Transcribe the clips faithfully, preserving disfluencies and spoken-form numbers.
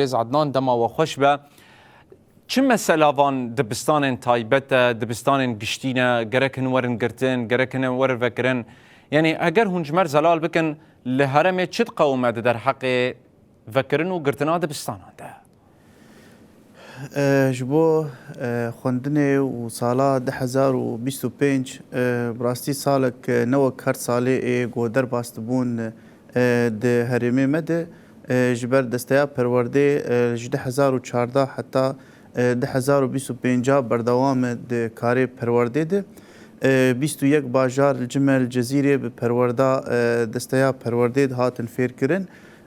Rêz Adnan, dema we xweş be. Çi mesela van dibistanên taybet e, dibistanên giştî ne, gerek hin werin girtin, gerek hin werin vekirin? Yanî eger hûn ji me re zelal bikin, li herêmê çi diqewime di derheqê vekirin û girtina dibistanan de? E, ji bo, e, xwendinê û sala du hezar û bîst û pênc, e, bi rastî salek, e, ne wek her salê ê ku derbas dibûn, e, di herêmê me de, e, ji ber desteya perwerdê, e, ji du hezar û çardeh heta, e, du hezar û bîst û pênc berdewam e di karê perwerdê de. E, bîst û yek bajar li cime li Cezîrê bi perwerda, e, desteya perwerdê dihatin fêrkirin,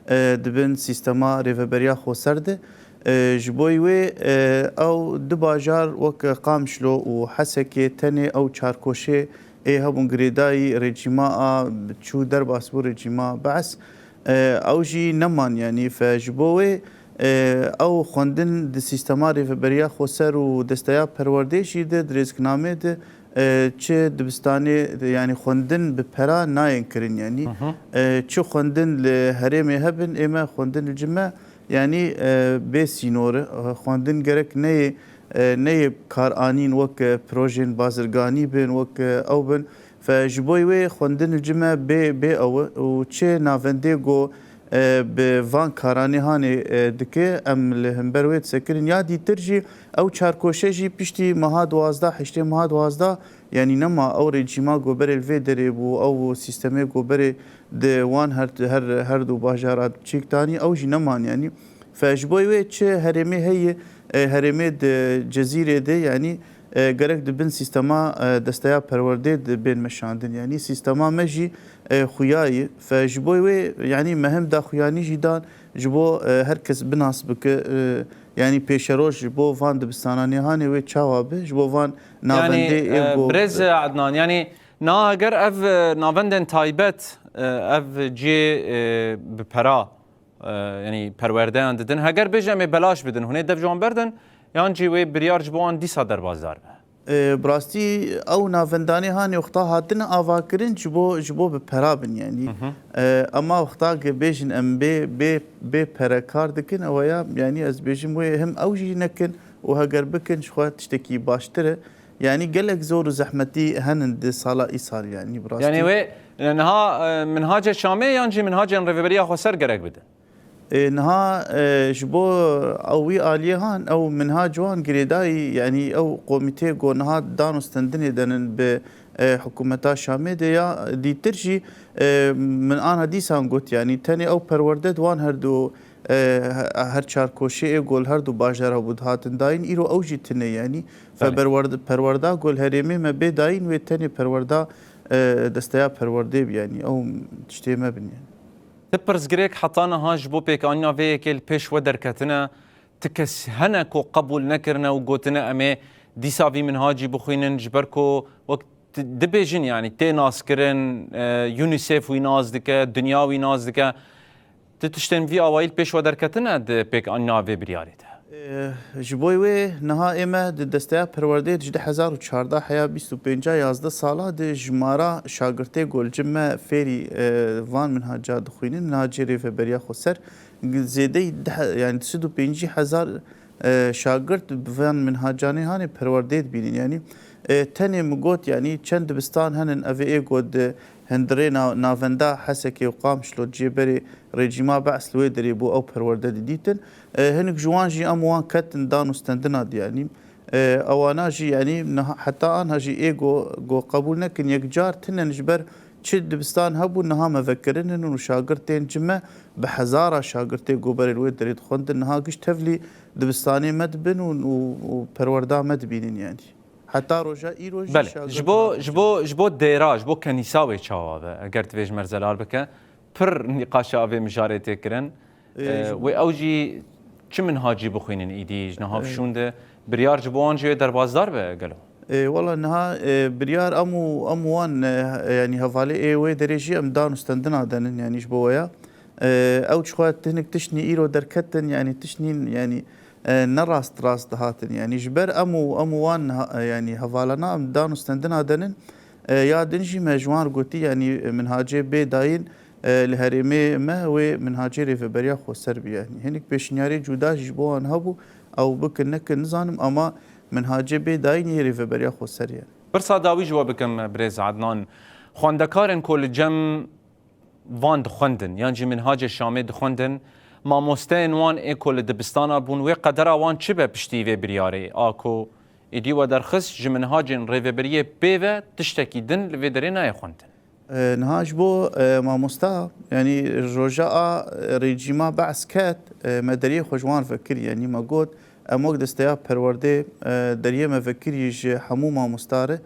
e, di bin sîstema rêveberiya xweser de. E, ji bo wê, e, ew du bajar wek Qamişlo û Hesekê tenê ew çarkoşê ê hebûn girêdayî rejîma a çû derbas bû rejîma Be's. E, ew jî neman, yanî fe ji bo wê, e, ew xwendin di sîstema rêveberiya xweser û desteya perwerdê jî de di rêziknamê de, e, çi dibistanê, yanî xwendin bi pera nayên kirin, yanî, Hı hı. e, çi xwendin li herêmê hebin, ê me xwendin li cime, yanî, e, bê sînor e, xwendin gerek neyê, e, neyê karanîn wek, e, projên bazirganî bin, wek, e, ew bin. Fe ji bo wê xwendin li cime bê, bê ew e û çi navendê ku, e, bi van karanê hanê, e, dike, em li hember wê disekirin. Ya dîtir jî ew çarkoşe jî piştî meha duwazdeh, heştê meha duwazdeh, yanî nema ew rejîma ku berê li vê derê bû, ew sîstemê ku berê di wan her, her, her du bajara çêk danî, ew jî neman, yanî. Fe ji bo wê çi herêmê heye, e, herêmê di Cezîrê de, yanî, e, gerek di bin sîstema, e, desteya perwerdê de bên meşandin. Yanî sîstema me jî, e, xuya ye. Fe ji bo wê, yanî me hem daxuyanî jî dan ji bo, e, her kes binas bike, e, yanî pêşeroj ji bo van dibistananê hanê wê çawa be, ji bo van Yanî, navendê ê e, go birêz Adnan, yanî niha eger ev, e, navendên taybet, e, ev cihê, e, bi pera, e, yanî perwerdeyan didin, heger bêje em ê belaş bidin, hûn ê dev ji wan berdin, yan jî wê biryar ji bo wan dîsa derbasdar be? E, bi rastî ew navendanê hanê wexta hatine avakirin ji bo, ji bo bi pera bin, yanî. Hı hı. E, ema wexta ke bêjin em bê, bê, bê pere kar dikin, ew ya, yanî ez bêjim wê him ew jî nekin û heger bikin ji xwe tiştekî baştir e. Yanî gelek zor û zehmetî henin di sala îsal, yanî bi rastî. Yanî wê, e, niha, e, minhacê Şamê yan jî minhacên Rêveberiya Xweser gerek bidin? E, niha, e, ji bo ew wî aliyê han, ew minhac wan girêdayî, yanî ew komîtê ku niha dan û stendinê denin bi, e, hikûmeta Şamê de ya dîtir jî, e, min ana dîsan got, yanî tenê ew perwerde di wan her du, e, he-, her çar koşê ê gol her du bajara bû dihatin dayîn, îro ew jî tune, yanî. Belê. Fe berwerd-, perwerda gol herêmê me bê dayîn wê tenê perwerda, e, desteya perwerdê bi, yanî ew tiştê me bin, yanî. Ti pirsgirêk heta niha ji bo pêkanîna vê yekê li pêş we derketine? Ti kes hene ku qebûl nekirine û gotine, em ê dîsa vî minhacî bixwînin, ji ber ku wek ti-, dibêjin, yanî tê naskirin, e, UNICEF wî nas dike, dinya wî nas dike. Ti tiştên vî awayî li pêş we derketine di pêkanîna vê biryarê de? E, ji bo wê niha ê me di desteya perwerdê ji du hezar û çardeh heya bîst û pênc yazdeh sala di jimara şagirtê ku li cim me fêrî, e, van minhaca dixwînin, minhacê rêveberiya xweser, zêdeyî deh, yanî du sed û pêncî hezar, e, şagirt bi van minhacanê hanê perwerdê dibînin. Yanî, e, tenê min got, yanî çend dibistan henin, ev ê got di hundirê na-, navenda Hesekê û Qamişlo cêberê rejîma Be's li wê derê bû, ew perwerde didîtin. E, hinek ji wan jî em wan ketin dan û stendina di, yanî. E, ewana jî, yanî niha, heta anha jî ê go, go qebûl nekin, yekcar tinen ji ber çi dibistan hebû, niha me vekirinin û şagirt tên cime, bi hezara şagirtê go berê li wê derê dixwendin, niha giş tevlî dibistanê me dibin û, û, û perwerda me dibînin, yanî. Heta roja îro jî Belê, şagirtin ji bo, hatin ji cem. Bo, ji bo dêra, ji bo kenîsa wê çawa be, eger divê ji me re zelal bike, pir nîqaşa vê mijarê tê kirin. Ê, Ee, ji wê ew jî çi minhacî bixwînin îdî, ji niha Ê. şûn de biryar ji bo wan jî wê derbasdar be gelo? Ê, wela niha, ê, biryar em û, em û wan, ê, yanî hevalê ê wê derê jî em dan û stendina denin, yanî ji bo weya. E, ew çixwe ti hinek tiştnî îro derketin, yanî tiştnî, yanî, e, ne rast rast dihatin. Yanî ji ber em û, em û wan ha-, e, yanî hevalana em dan û stendina denin. E, ya din jî me ji wan re gotî, yanî, e, minhacê bê dayîn, e, li herêmê me wê minhacê rêveberiya xweser bî. Yanî hinek pêşniyarê cuda jî ji bo wan hebû, ew bikin nekin nizanim, ama minhacê bê dayînê yê rêveberiya xweser ye. Pirsa dawî ji we bikim, birêz Adnan. Xwendekarên ku li cem van dixwendin, yan jî minhacê Şamê dixwendin, mamosteyên wan ê ku li dibistana bûn, wê qedera wan çi be piştî vê biryarê? A ku êdî we derxist, ji minhacên rêvebiriyê pê ve tiştekî din li vê derê nayê xwendin. E, niha ji bo, e, mamosta, yanî roja a rejîma Be's ket, e, me deriyê xwe ji wan vekirî. Yanî me got, em wek desteya perwerdê, e, deriyê me vekirî ji hemû mamosta re,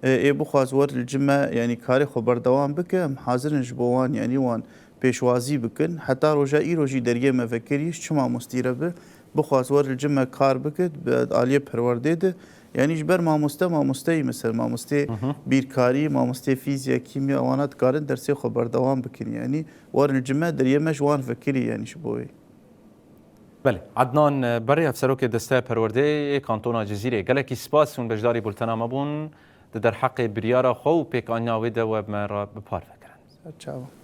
e, ê bixwaz wer li cim me, yanî karê xwe berdewam bike, em hazir in ji bo wan, yanî wan pêşwazî bikin. Heta roja îro jî deriyê me vekirî, ji çi mamostî re bi, bixwaz wer li cim me kar bike, bi aliyê perwerdê de. Yanî ji ber mamoste, mamosteyî, mesela mamostê Hı hı. bîrkarî, mamostê fîzya, kîmya, wana dikarin dersê xwe berdewam bikin. Yanî werin li cim me, deriyê me ji wan vekirî, yanî ji bo wê. Belê. Adnan, e, Berya, serokê Desteya Perwerdeyê yê Kantona Cizîrê. Gelekî spas hûn beşdarî bultena me bûn. Di derheqê biryara xwe û pêkanîna wê de we bi me re bi parve kirin. Ser çavan.